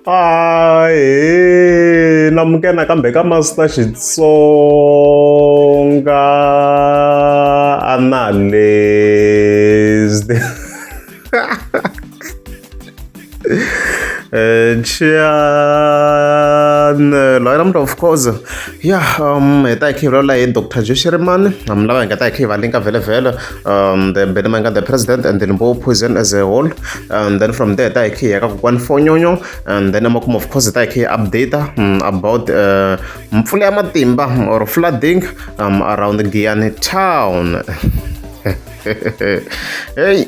Ahee namukela nakambe ka Master Xitsonga Analyst channel hayi namuntlha of course ya hi ta hi kha hi vulavula hi Doctor Joe Shirimani lava hi nga ta hi kha hi va linka vhele vhele the Benny Mayengani the president and the Limpopo Poison as a whole, and then from there hi ta hi kha hi ya ka kokwani Fonyonyo, and then emakumu of course hi ta hi kha hi update about mpfula ya matimba or flooding around Giyani town. Hey.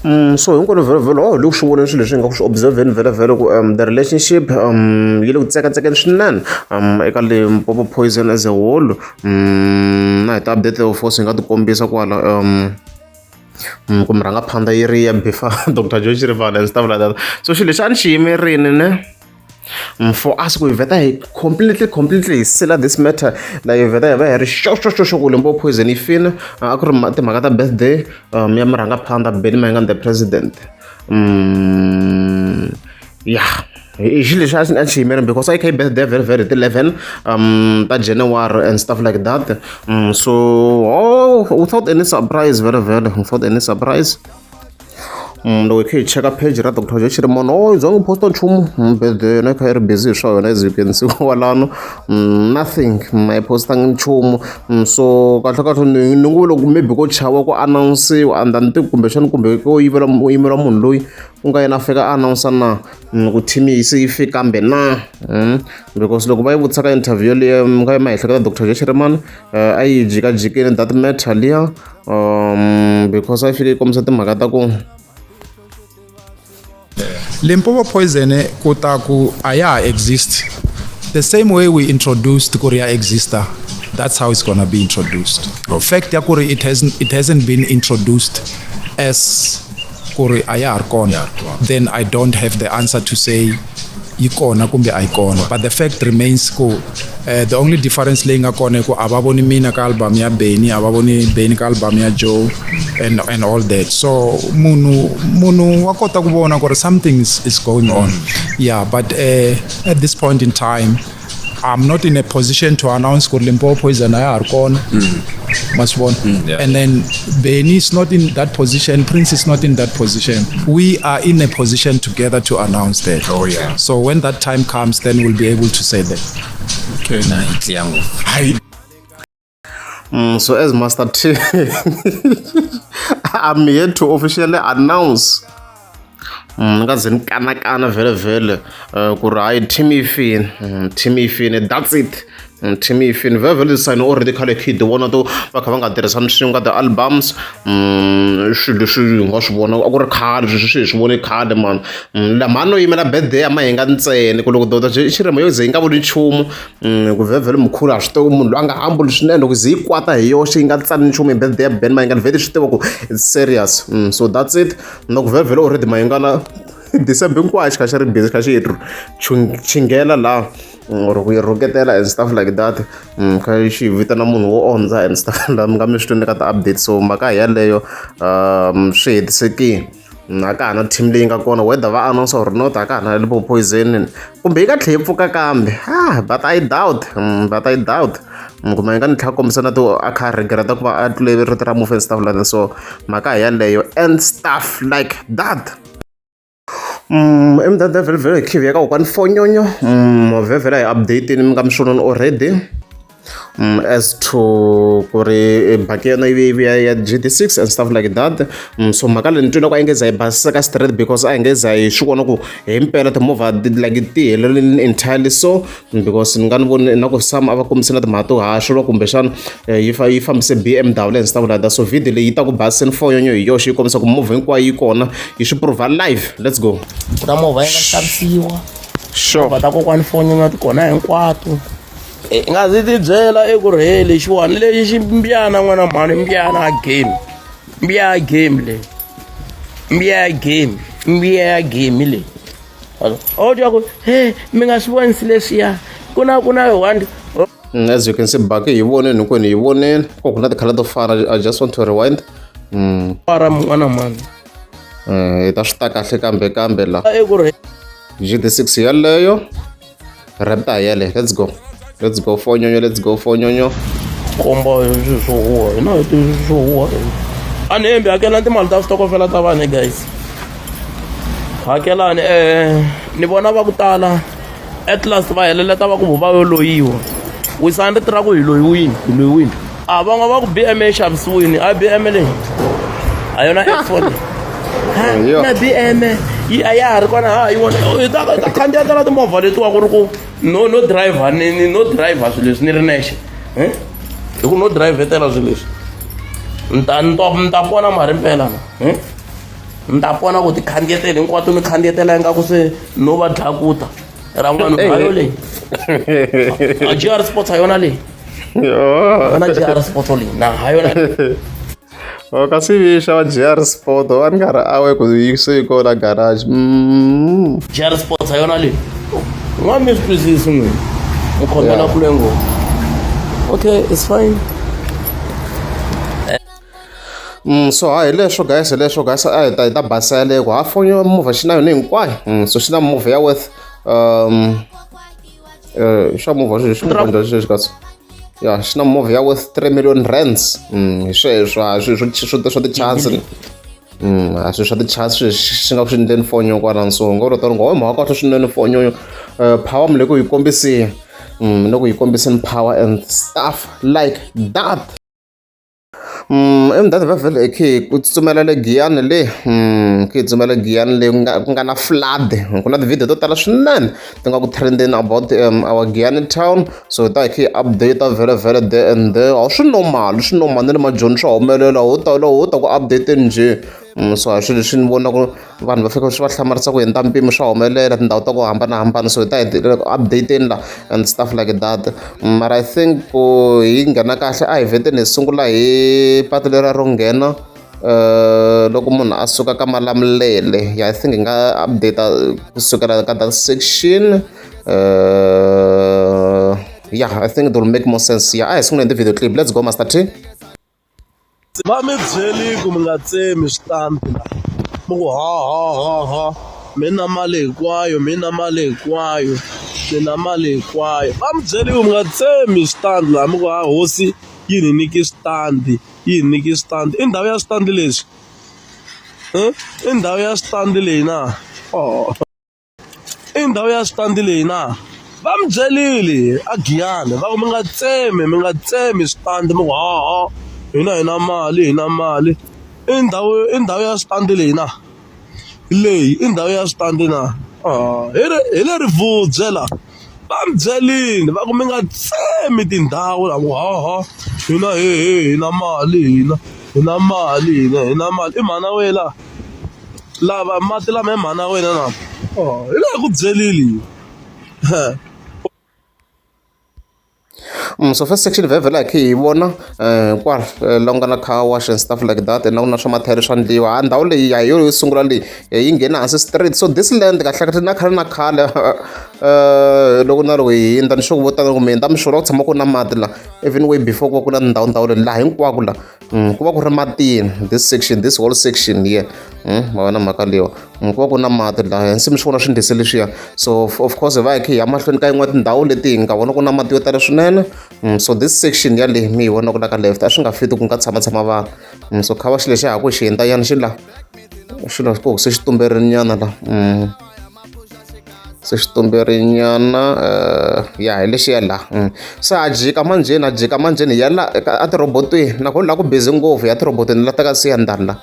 So hinkwenu vhele vhele oh le ku swi voneni swilo leswi hi nga ku swi observe-eni vhele vhele ku the relationship yi le ku tsekatsekeni swinene eka Limpopo Poison as a whole. Na hi ti-update of course hi nga ti kombisa kwala ku murhangaphandla yi ri ya bifa Dr Joe Shirimani and stuff like that. So xilo lexi a ni xi yimerini ne for us ku hi vheta hi completely hi sila this matter, like hi vheta hi va hi ri xo xo xo xo ku Limpopo Poison yi fini. A ku ri timhaka ta birthday ya murhangaphandla Benny Mayengani the president. Yeah, i xilo lexi a xi yimerini because a yi kha yi birthday very very ti 11 ta January and stuff like that. So oh, without any surprise, very very without any surprise, loko hi kha hi cheka page ra Dr Joe Shirimani, oh, yi zangi posta nchumu. Birthday yona yi kha yi ri busy hi swa yona, as you can see kwalano. Nothing, a yi postangi nchumu. So kahle kahle ni ngo loko maybe ko chava ku announce-iwa and a ni tivi kumbexani kumbe ko yivela yimela munhu loyi ku nga yena a fika a announce na ku team yi se yi fika kambe na because loko va yi vutisa ka interview liya nga ma ehleketa Dr Joe Shirimani, a yi jikajikini that matter liya because a yi fike yi kombisa timhaka ta ku Limpopo Poison ku ta ku a ya ha exist. The same way we introduced ku ri ya exista, that's how it's gonna be introduced. Fact ya ku ri it hasn't been introduced as ku ri a ya ha ri kona, then I don't have the answer to say yi kona kumbe a yi kona, but the fact remains ku the only difference leyi nga kona i ku a va voni mina ka album ya Benny, a va voni Benny ka album ya Joe and all that. So munhu wa kota ku vona ku ri something is going on. Yeah, but at this point in time I'm not in a position to announce ku Limpopo Poison a ya ha ri kona, ma swi vona? And then Benny is not in that position, Prince is not in that position. We are in a position together to announce that. So when that time comes, then we'll be able to say that. Na yi clear ngopfu. Hayi. So as Master T, I'm here to officially announce, ni nga ze ni kanakana vhele vhele ku ri hayi, team yi fini. Team yi fini, that's it. Team yi fini vhele vhele. Sign already khale kid vona to va kha va nga tirhisani swin'we ka ti-albums. Swilo leswi hi nga swi vona a ku ri khale, sweswi swi hi swi vone khale man. Lama no yimela birthday ya Mahinga ntsena ku loko Dr Xirhemo yo ze yi nga vuli nchumu ku vhele vhele mkhulu a swi tivi munhu loyi a nga humble swinene loko ze yi kwata hi yoxe yi nga tsali nchumu hi birthday ya Ben Mayengani, vhele swi tiva ku it's serious. So that's it. Loko vhele vhele already Mayengana December hinkwayo xi kha xi ri busy, xi kha xi yi chingela laha or ku yi rhuketela and stuff like that, kha xi vitana munhu wo ondza and stuff la mi nga mi swi twini ka ti-update. So mhaka hi yaleyo, swi hetisekile. A ka ha na team leyi nga kona, whether va announce or not, a ka ha na Limpopo Poison, kumbe yi nga tlhela yi pfuka kambe. Ah, but I doubt, but I doubt ku Mayengani ni tlhela kombisa na to a kha a regreta ku va a tlule rito ra mufi and stuff like that. So mhaka hi yaleyo and stuff like that. Emudende vhele vhele hi khivi ya ka kokwani Fonyonyo. Vhele vhele a hi update mi nga mi swi vonani already as to ku ri baki yona yi vuya ya GD6 and stuff like that. So mhaka leyi ni twile ku a yi nge za yi basisa ka straight because a hi nge za hi swi vona ku hi mpela timovha like ti helerile entirely. So because ni nga ni voni na ku some a va kombise na timhaka to haxuriwa kumbexana yi yi fambise BMW and stuff like that. So video leyi yi ta ku basiseni Fonyonyo hi yoxe yi kombisa ku movha hinkwayo yi kona, yi swi prova live. Let's go. Ku na movha yi nga xavisiwa. Sure. Movha ta kokwani Fonyonyo ti kona hinkwato. I nga zi ti byela eku ri he lexiwani lexi xi mbyana n'wana mhani, mbyana ya game, mbiya ya game leyi, mbiya ya game, mbiya ya game leyi o twa ku he mi nga swi vonisi leswiya ku na one. As you can see, baki hi voneni hinkwenu, hi voneni ko ku na tikhala to fana. I just want to rewind. Para n'wana mhani. Hi ta swi ta kahle kambe kambe la eku ri GD6 yeleyo Raptor yeleyo. Let's go, let's go fonyonyo, let's go fonyonyo. Komba swilo swo huwa hina hi tivi swo huwa a ni hembi. Hakelani timali ta switokofela ta vanhu guys, hakelani. Ni vona va ku tala at last va heleleta va ku va yo loyiwa. Wisani rito ra ku hi loyiwini, hi loyiwini. A van'we va ku BM yi xavisiwini, a BM leyi a yona X4 leyi na BM yi a ya ha ri kona, ha yi vona. Hi ta khandziya tala timovha letiwa ku ri ku no no driver ni no driver swilo leswi ni ri nexe, hi ku no drivetela swilo leswi ni ta pona mari mpela na ni ta pona ku ti khandziyetela hinkwato, ni khandziyetela ingaku se no va dlakuta ra n'wana hayo leyi a GR Sports ha yona leyi yona GR Sports leyi na ha yona. O kasi vi xava GR Sport va ni karhi awe ku yi se yi kona garage. GR Sports ha yona leyi n'wa mi swi twisisi n'wina mi khomela kule ngopfu. Okay, it's fine. So ha hi leswo guys, hi leswo guys, a hi ta basa yaleyo ku ha fonyo movha xi na yona hinkwayo. So xi na movha ya worth xa movha xi movha njhani xexi kasi ya xi na movha ya worth 3 million rands. Hi sweswo a swi swo ti-chance, a swi swa ti-chance swi nga ku swi endleni fonyo kwalano. So ngo ro ngo mhaka kahle swinene fonyo, power mi le ku yi kombiseni, le ku yi kombiseni power and stuff like that. Emudende va vhele hi khe hi tsutsumela le Giyani le, khe hi tsutsumela Giyani le ku nga na flood. Ku na ti-video to tala swinene ti nga ku trendeni about our Giyani town, so hi ta hi khe hi update vhele vhele there and there. A swi normal, swi normal na le majoni swa humelela, ho ta ku update njhe. So a swilo leswi ni vonaka vanhu va fika swi va hlamarisa ku hundza mpimo, swa humelela tindhawu ta ku hambanahambana, so hi ta hi update-eni la and stuff like that. Mara I think ku hi nghena kahle a hi vheteni hi sungula hi patu leriya ro nghena loko munhu a suka ka Malamulele. Yeah, I think hi nga update kusukela ka that section. Yeah, I think it will make more sense. Yeah, a hi sunguleni ti-video clip. Let's go, Master T. Va mi byeli ku mi nga tsemi switambi la, mi ku ha ha ha ha, mi na mali hinkwayo, mi na mali hinkwayo, mi na mali hinkwayo. Va mi byeli ku mi nga tsemi switandi laha, mi ku ha hosi yi ni nyiki switandi, yi hi nyiki switandi. I ndhawu ya switandi leswi, i ndhawu ya switandi leyi na, oh. I ndhawu ya switandi leyi na. Va mi byerile a Giyani va ku mi nga tsemi, mi nga tsemi switandi, mi ku ha ha hina hi na mali, hi na mali. I ndhawu ya switandi leyi na, leyi i ndhawu ya switandi na, hi ri hi le Rivubye la. Va mi byerile va ku mi nga tsemi tindhawu la, ku ha ha hina he he hi na mali hina, hi na mali hina, hi na mali. I mhana wehe la. Lava mati lama i mhana wena na, oh, hi le ku byelile. So first section vhele hi khe hi vona kwala la ku nga na car wash and stuff like that, na ku na swa mathayere swa ndliwa. A ndhawu leyi ya hi yo yo sungula leyi yi nghena hansi straight. So this land kahle kahle na khale na khale, loko na loko hi hundza ni sure vo tala kumbe hindza mi sure ku tshama ku ri na mati la, even way before ku va ku na ndhawu ndhawu leyi laha hinkwako la ku va ku ri matini. This section, this whole section here, ma vona mhaka leyiwa, ku va ku na mati laha hansi, mi swi vona swindlisi leswiya. So of course hi va hi kha hi ya mahlweni ka yin'wana tindhawu leti hi nga vona ku na mati yo tala swinene. So this section ya leyi mi yi vonaka la ka left a swi nga fiti ku nga tshama tshama vanhu. So khava xilo lexi ha ku xi hundza nyana xi la xi la ku se xi tumberile la, se xi tumberinyana. Ya hi lexiya la. Se a jika manjheni, a jika manjheni hi ya la a tirhobotweni, nakona la ku busy ngopfu ya tirhobotweni la ta ka siyandani la.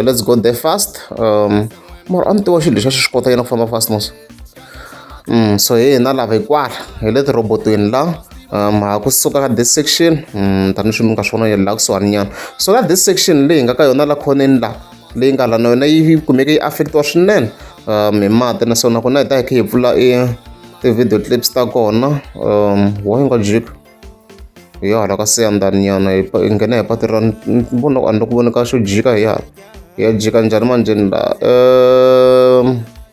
Let's go there fast. Mara a ni tiva xilo lexiya xi swi kota yena ku famba fast mos. So hi hina lava hi kwala hi le tirhobotweni la, ha kusuka ka this section, tanihi mi nga swi vona la kusuhani nyana. So la this section leyi hi nga ka yona la khoneni la leyi nga la na yona yi kumeke yi affectiwa swinene hi mati, naswona nakona hi ta hi kha hi pfula i ti-video clips ta kona. Why nga jiki hi hala ka siyandani nyana, hi nghena hi patu ra vona a ni ku vona ka xo jika, hi hala hi ya jika njhani manjheni la.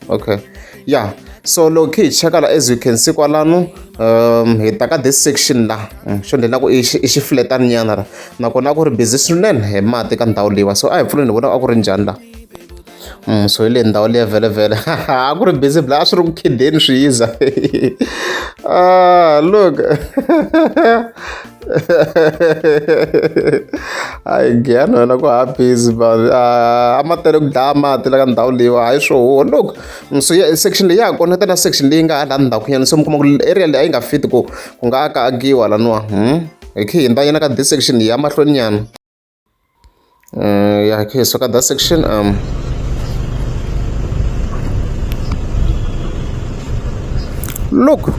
Okay, yeah, so loko khe hi cheka la, as you can see kwalano, hi ta ka this section la, xo ndlela ku i xifletani nyana la, nakona a ku ri busy swinene hi mati ka ndhawu leyiwa. So a hi pfuleni hi vona a ku ri njhani la. So hi leyi ndhawu liya vhele a ku ri busy bla a swi ri ku khideni swi yiza. Ah, look. Hayi Giyani wena ku ha busy but a ma tele ku dlaya mati la ka ndhawu leyiwa hayi swo look. So ya section leyi ya ha connect na section leyi nga hala ndzhaku nyana so mi kuma ku area leyi a yi nga fit ku ku nga aka akiwa laniwa. Hi khe hi hundza nyana ka this section hi ya mahlweni nyana. Yeah, okay, so got that section. Look.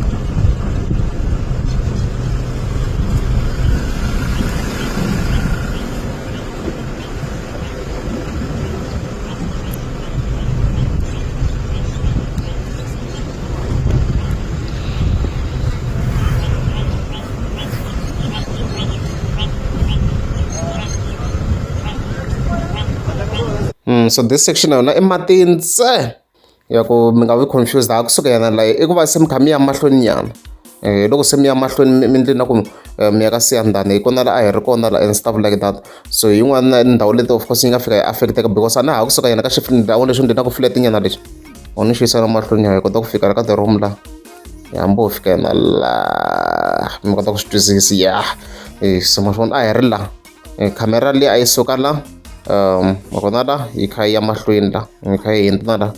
So this section yona i mati ntsena ya ku mi nga vi confused ha kusuka yena la i ku va se mi kha mi ya mahlweni nyana loko se mi ya mahlweni mi ndleni na ku mi ya ka Siyandhani hi kona la a hi ri kona la and stuff like that. So hi yin'wana ndhawu leti of course yi nga fika yi affect-eka because a na ha kusuka yena ka ndhawu lexi ndzi na ku flat nyana lexi o ni xi yisa na mahlweni hi kota ku fika la ka ti-room la hi hambi ho fika yena la mi kota ku swi twisisa ya so ma swi vona a hi ri la khamera leyi a yi suka la ma vona la yi kha yi ya mahlweni la yi kha yi hundza na la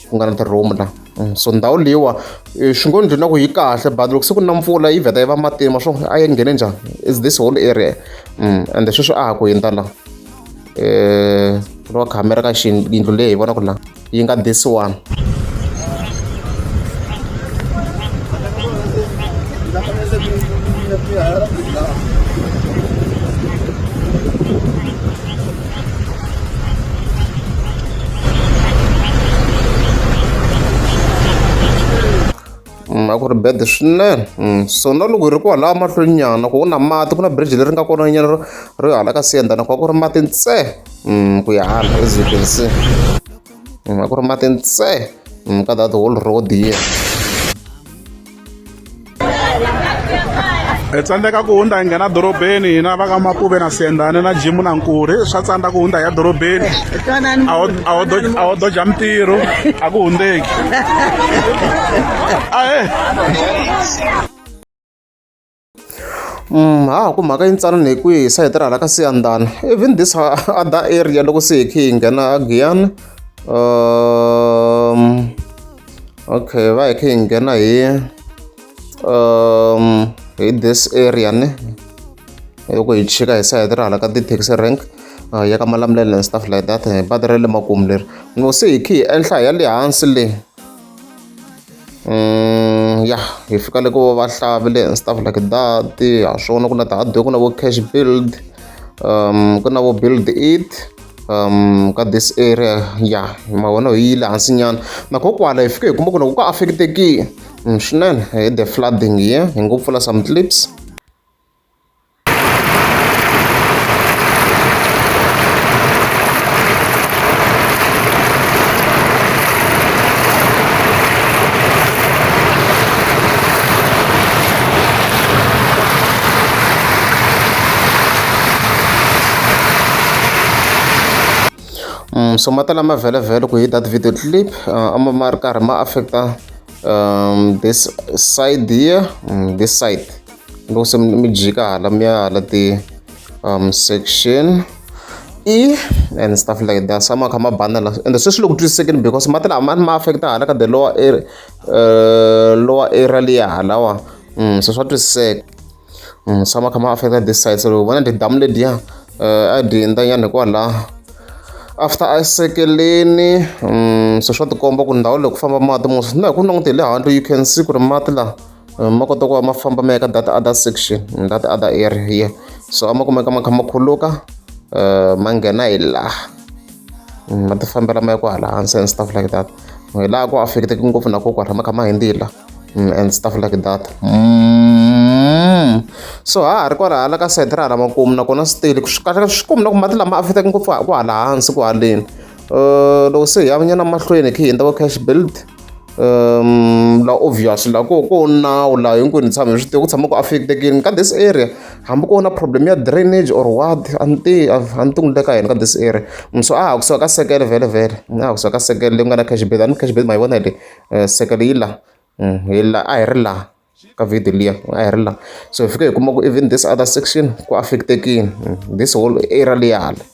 ku nga na ti-room la. So ndhawu leyiwa swi ngo ndli na ku yi kahle but loko se ku na mpfula yi vheta yi va matini ma swo a yi nghene njhani is this whole area ende sweswi a ha ku hundza la lowa khamera ka yindlu leyi hi vonaka la yi nga this one. A ku ri bad swinene. So na loko hi ri kwalaya mahlweni nyana ku na mati ku na bridge leri nga kona nyana ro hala ka Siyandhani ku va ku ri mati ntsena ku ya hala as you can see. A ku ri mati ntsena ka that whole road here. Hi tsandzeka ku hundza hi nghena dorobeni hina va ka Mapuve na Siyandhani na Jimu na Nkurhi swa tsandza ku hundza hi ya dorobeni a ho doja mintirho a ku hundzeki ahe. Ha ku mhaka yintsanana hi kwihi sayiti ra hala ka Siyandhani even this other area loko se hi khe hi nghena Giyani okay va hi khe hi nghena hi hi this area ne loko hi chika hi sayiti ra hala ka ti-taxi rank ya ka Malamulele and stuff like that hi patu ra le makumu leri no se hi khe hi enhla hi ya le hansi le. Ya hi fika le ko va Hlavule and stuff like that ha swona ku na ti-hardware ku na vo cash build ku na vo build it ka this area ya ma vona hi yile hansi nyana na ko kwala hi fike hi kuma ku loko ku affect-ekile swinene hi the flooding here hi ngo pfula some clips. So mati lama vhelavhele ku hi that video clip a ma ma ri karhi ma affect-a this side here this side loko se mi jika hala mi ya hala ti section E and stuff like that se ma kha ma bana la ende sweswi loko twisisekeni because mati lama ma affect-a hala ka the lower area lower area liya halawa se swa twisiseka. Se ma kha ma affect-a this side so loko vona tidamu letiya a dyi hundza nyana hikwalaho after a sekeleni so swa tikomba ku ndhawu leyi ku famba mati mos na hi ku languta hi le handle you can see ku ri mati lawa ma kota ku va ma famba ma ya ka that other section that other area here so a ma kumeka ma kha ma khuluka ma nghena hi laha ma ti fambela ma ya ku hala hansi and stuff like that hi laha ku affect-eke ngopfu na kokwala ma kha ma hundza hi la and stuff like that. So ha ha ri kwala hala ka sayiti ra hala makumu nakona swi tele kahle swi kombi na ku mati lama affect-eke ngopfu ku hala hansi ku haleni loko se hi ya nyana mahlweni hi kha hi hundza vo cash build. La obvious la ko nawu laha hinkwenu hi tshama hi swi tiva ku tshama ku affect-ekini ka this area hambi ko na problem ya drainage or what a ni tivi a ni ti n'wi le ka yena ka this area. So a ha kusuka ka sekele vhele vhele a ha kusuka ka sekele leyi ku nga na cash bet a ni cash bet ma yi vona leyi sekele yi la hi la a hi ri laha ka video liya a hi ri laha. So hi fike hi kuma ku even this other section ku affect-ekini this whole area liya hala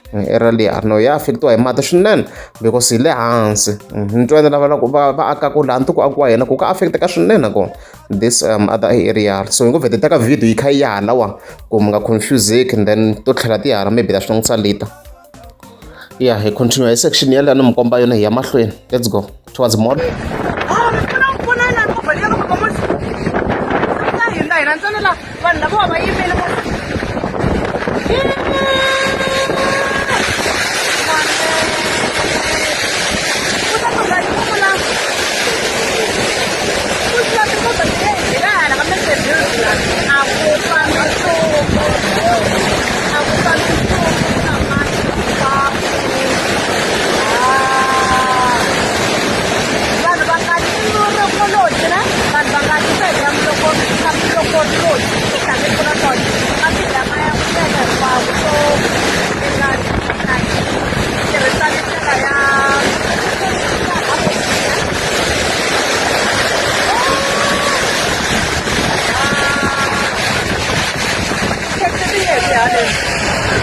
area liya no ya affect-iwa hi mati swinene because hi le hansi. Ni twa na lava va va akaku laha ni ti ku akiwa hina ku ka affect-eka swinene nakona this other area. So hi ngo vhete teka video yi kha yi ya halawa ku mi nga confuseki and then to tlhela ti hala maybe ta swi langutisa later. Ya hi continue hi section ya leyi ni mi komba yona hi ya mahlweni. Let's go towards mall. Vanhu lava va yimele a ku fambi nchumu na mati hinkwako. Vanhu va nga ti ne vanhu va nga ti sayiti ra Mlokoloji emigangeni ku na swona mati lamaya kumeka hinkwako so mi nga tirhisani ndlela ya.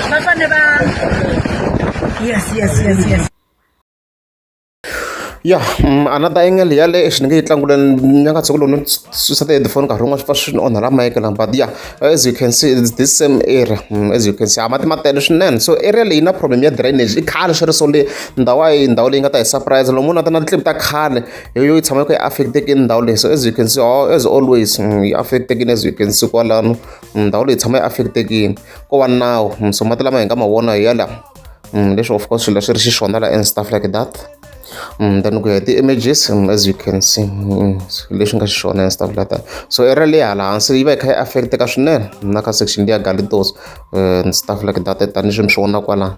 Va fanele va yes. Ya another angle yale xi ni nge yi tlanguleni ni nga tshuki loko ni susa ti-headphone nkarhi wun'wana swi pfa swi ni onha la mic la, but yeah, as you can see, it's this same area. As you can see, a mati ma tele swinene so area leyi na problem ya drainage i khale swi ri so le ndhawu a yi ndhawu leyi nga ta hi surprise lomu na ta na ti-clip ta khale hi yo yi tshama yi kha yi affect-ekini ndhawu leyi. So as you can see, oh, as always yi affect-ekini as you can see kwalano ndhawu leyi tshama yi affect-ekini ko va nawu. So mati lama hi nga ma vona hi ya la leswi of course swilo swi ri xiswona la and stuff like that. Then ku ya hi ti-images, as you can see, leswi nga xiswona and stuff like that. So area leyi hala hansi yi va yi kha yi affect-eka swinene na ka section liya Galitos and stuff like that tanihileswi mi swi vona kwalano.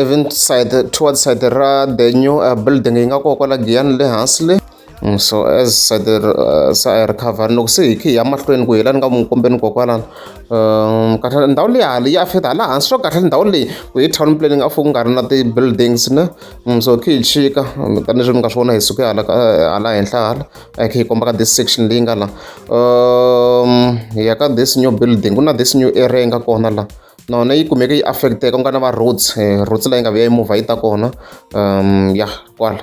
Even side towards side ra the new building yi nga kona kwala Giyani le hansi le. So as side se a yi recover loko se hi kha hi ya mahlweni ku hi la ni nga n'wi kombeni kokwalano kahle ndhawu leyi hala yi affect hala hansi swo kahle ndhawu leyi ku hi town planning a ku nga ri na ti-buildings ne. So hi kha hi chika tanihileswi mi nga swi vona hi suke hala hala henhla hala a hi kha hi komba ka this section leyi nga la hi ya ka this new building ku na this new area yi nga kona la na yona yi kumeke yi affect-eka ku nga na va roads roads la yi nga vuya yi movha yi ta kona ya kwala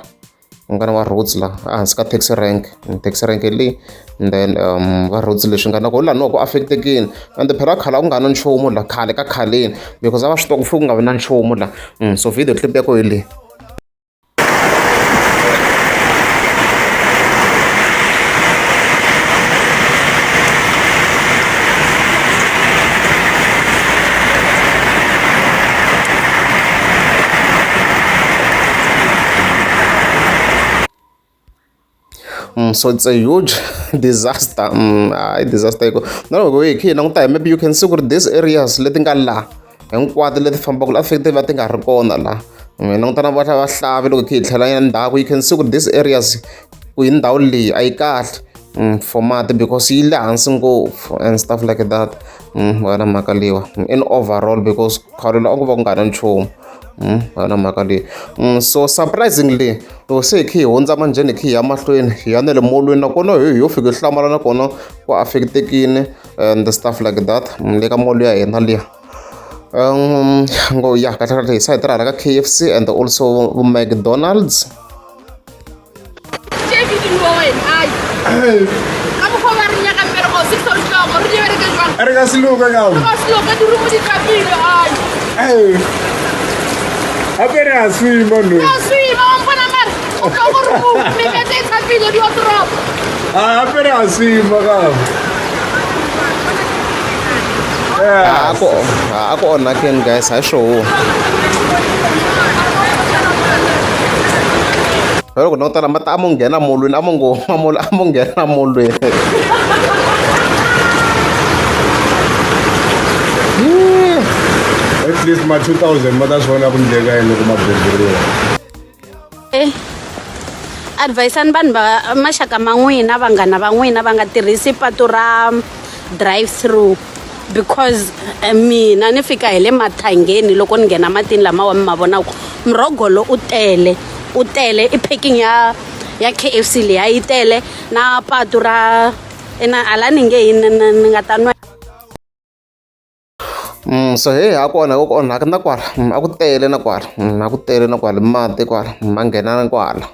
ku nga na va roads la ehansi ka taxi rank, taxi rank leyi and then va roads leswi nga na kona laniwa ku affect-ekini ende phela khale a ku nga na nchumu la khale ka khaleni because a va swi tiva ku fike ku nga vi na nchumu la. So video clip ya koho hi leyi. So it's a huge disaster. Hayi disaster yi na loko hi kha hi languta hi maybe you can see ku ri these areas leti nga laha hinkwato leti fambaka la affect va ti nga ri kona laha hi languta na va vahlavi loko hi kha hi tlhela ya ndzhaku you can see ku ri these areas ku hi ndhawu leyi a yi kahle for mati because yi le hansi ngopfu and stuff like that. Wena mhaka leyiwa in overall because khale la a ku va ku nga ri na nchumu wena mhaka leyi. So surprisingly loko se hi kha hi hundza manjheni hi kha hi ya mahlweni hi ya na le molweni nakona hi yo fika hi hlamala nakona ku affect-ekini and stuff like that le ka mall ya hina liya ngo ya kahle kahle hi sayiti ra hala ka KFC and also McDonald's. Re ka se loka ka gape re a swima no gape re a swima gape. A ku onhakeni guys, hayi swoho. Loko no tala mati a mo nghena molweni a mo ngo a mo a mo nghena molweni. At least ma 2000 ma ta swi vona ku ndleka yini loko ma beburiwa. Eh, advisani vanhu va maxaka ma n'wina vanghana va n'wina va nga tirhisi patu ra drive through because eh, mina ni fika hi le mathangeni loko ni nghena matini lamawa mi ma vonaka murhogolo u tele u tele i packing ya ya K_F_C liya yi tele na patu ra ina hala ni nge yi ni nga ta nwa So heyi ha ku onhaka ku onhaka na kwala a ku tele na kwala a ku tele na kwala mati kwala ma nghena na kwala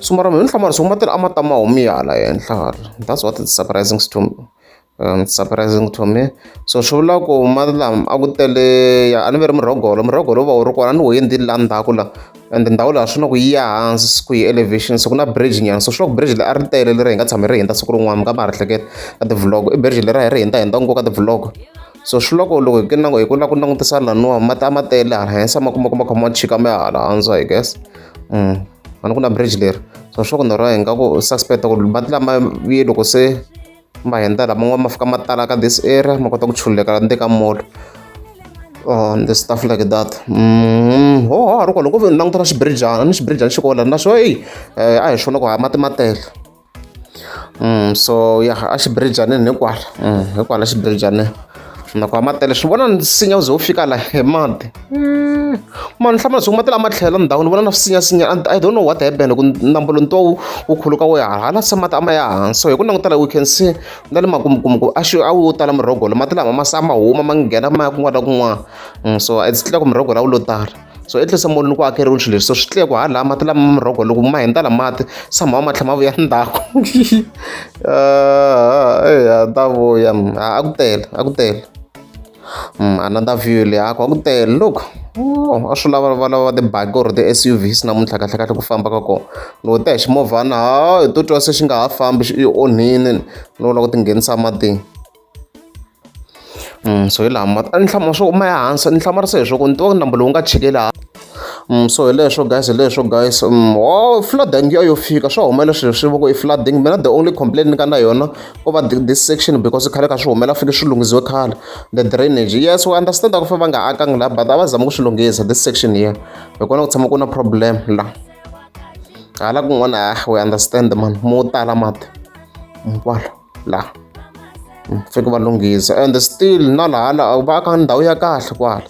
so mara mehe ni hlamala swa ku mati a ma ta ma humi hala henhla hala that's what is surprising to me surprising to me so swi vula ku mati lama a ku tele ya a ni ve ri murhogolo murhogolo wu va wu ri kona a ni wo hundzi la ndzhaku la and ndhawu laha swi na ku yi ya hansi ku yi elevation so ku na bridge nyana so swi na ku bridge leri a ri tele leri hi nga tshama ri hundza siku rin'wana mi nga ma ha ri hleketa ka ti-vlog i bridge leri a hi ri hundza hundza ngopfu ka ti-vlog so swi loko loko hi ku hi ku lava ku langutisa laniwa mati a ma tele hala henhla ma kuma ku ma kha ma chika ma ya hala hansi I guess a ni ku na bridge leri so swa ku na rona hi nga ku suspect ku mati lama ye loko se ma hundza laman'wana ma fika ma tala ka this area ma kota ku chululeka ndzeni ka mall and stuff like that ho ha ri kona loko ni languta na xibirijana ni xibirijana xi kona na xo eyi a hi swona ku ha mati ma tele so ya a xibirijaneni hikwala hikwala xibirijaneni na ku ma tele swi vona nsinya wu ze wu fika la hi mati mani hlamala swi mati lama tlhela ndhawu ni vona na swisinyasinya I don't know what happened ku nambu lowu ntwa wu khuluka wu ya hala se mati a ma ya hansi so hi ku langutela we can see na le makumukumu ku a xi a wu tala murhogolo mati lama ma sa ma huma ma nghena ma ya kun'wana na kun'wana so it's clear ku murhogolo a wu lo tala so at least munhu ku akeriwe swilo leswi so swi clear ku hala mati lama murhogolo loko ma hundza la mati somehow ma tlhela ma vuya ndzhaku eya ta vuya a ku tele a ku tele another view leyi a ku a ku tele look oh, a swi lava va lava tibaki or ti-S_U_Vs namuntlha kahle kahle ku famba ka kona loko ta hi ximovhana ha hi to twa se xi nga ha fambi xi onhile no lava ku tinghenisa matini so hi laha mati a ni hlamala swo ma ya hansi ni hlamarisa hi swo ku ni tiva nambu lowu nga chikela so hi leswo guys hi leswo guys oh flooding ya yo fika swa humelela swilo swi va ku i flooding mina the only complaint ni nga na yona ko va this section because khale ka swi humela fike swi lunghisiwe khale the drainage yes we understand ku fa va nga akangi laha but a va zama ku swi lunghisa this section here hi kona ku tshama ku na problem la hala kun'wana ah we understand man mo tala mati kwala laha fike va lunghisa and still na laha la va aka ndhawu ya kahle kwala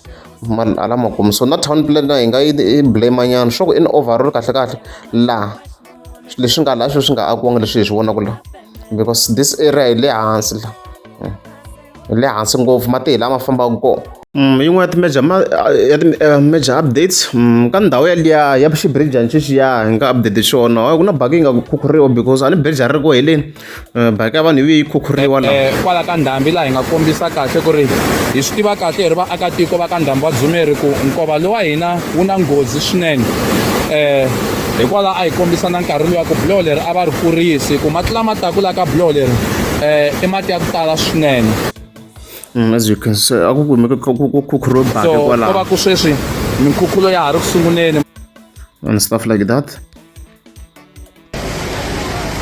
hala makumu so na town plan na hi nga yi blame nyana swa ku in overall kahle kahle laha leswi nga laha sweswi nga akiwanga leswi hi swi vonaka la because this area hi le hansi la hi le hansi ngopfu mati hi lama fambaka kona yin'wana ya ti-major ya ti-major updates ka ndhawu yaliya ya xibirijani xexiya hi nga update xona ku na baki yi nga khukhuriwa because a ni bridge a ri ku heleni baki ya vanhu yi yi khukhuriwa la kwala ka ndhambi laha hi nga kombisa kahle ku ri hi swi tiva kahle hi ri vaakatiko va ka ndhambi wa dzumeri ku nkova lowa hina wu na nghozi swinene um hikwalaho a hi kombisa na nkarhi luya ku buloho leri a va ri kurisi ku mati lama taku la ka buloho leri um i mati ya ku tala swinene As you can see a ku kumeke ku khukhuriwe baki so ko kwalaho va ku sweswi minkhukhulo ya ha ri ku sunguleni and stuff like that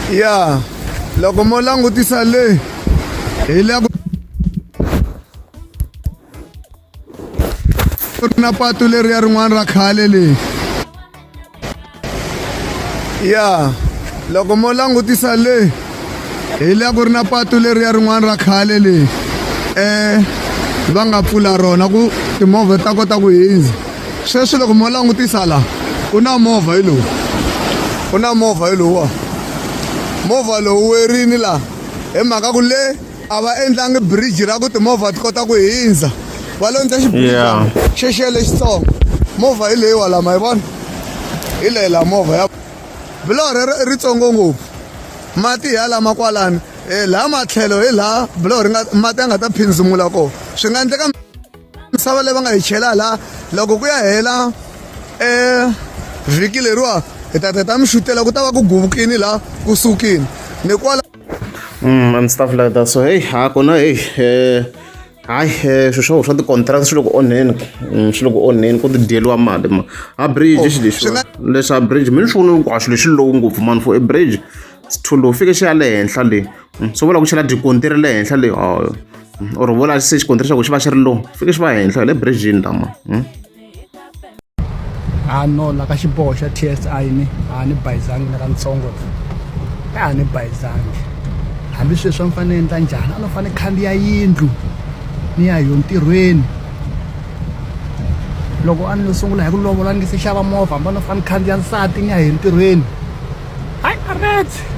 ya loko mo langutisa le hi le ku ri na patu leriya rin'wana ra khale leyi ya loko mo langutisa le hi le ku ri na patu leriya rin'wana ra khale leyi um va nga pfula rona ku timovha ta kota ku hundza sweswi loko mo langutisa la ku na movha hi lowu ku na movha hi lowuwa movha lowu werini la hi mhaka ku le a va endlangi bridge ra ku timovha ti kota ku hindza va lo endla xibridge xexiya lexitsongo movha hi leyiwa la ma yi vona hi leyi la movha ya biloho rero i ritsongo ngopfu mati hi ya lama kwalani laha matlhelo hi laha biloho ri nga mati ya nga ta phindzumula kona swi nga endleka misava leyi va nga yi chela laha loko ku ya hela vhiki leriwa hi ta ta ta mi xutela ku ta va ku guvukini laha ku sukini ni kwala And stuff like that so hey ha kona hey eh Hayi swilo swa swa ti-contract swi le ku onheni, swi le ku onheni ku ti dyeriwa mali ma a bridge xi lexi leswi a bridge mi ni swi vona hinkwaswo lexi low ngopfu mani for a bridge it's too low fike xi ya le henhla le. Swo vula ku chela dikontiri le henhla le or vula se xikontiri xa ku xi va xi ri low fike xi va henhla hi le bridge-ini lama. A no la ka xiboho xa TSI ni a ni bayizangi na katsongo a ni bayizangi hambi sweswi a ni fanele endla njhani a no fanele khandziya yindlu ni ya hi yo ntirhweni loko a ni lo sungula hi ku lovola ni nge se xava movha hambi a no fanele khandziya nsati ni ya hi ntirhweni hayi a retse.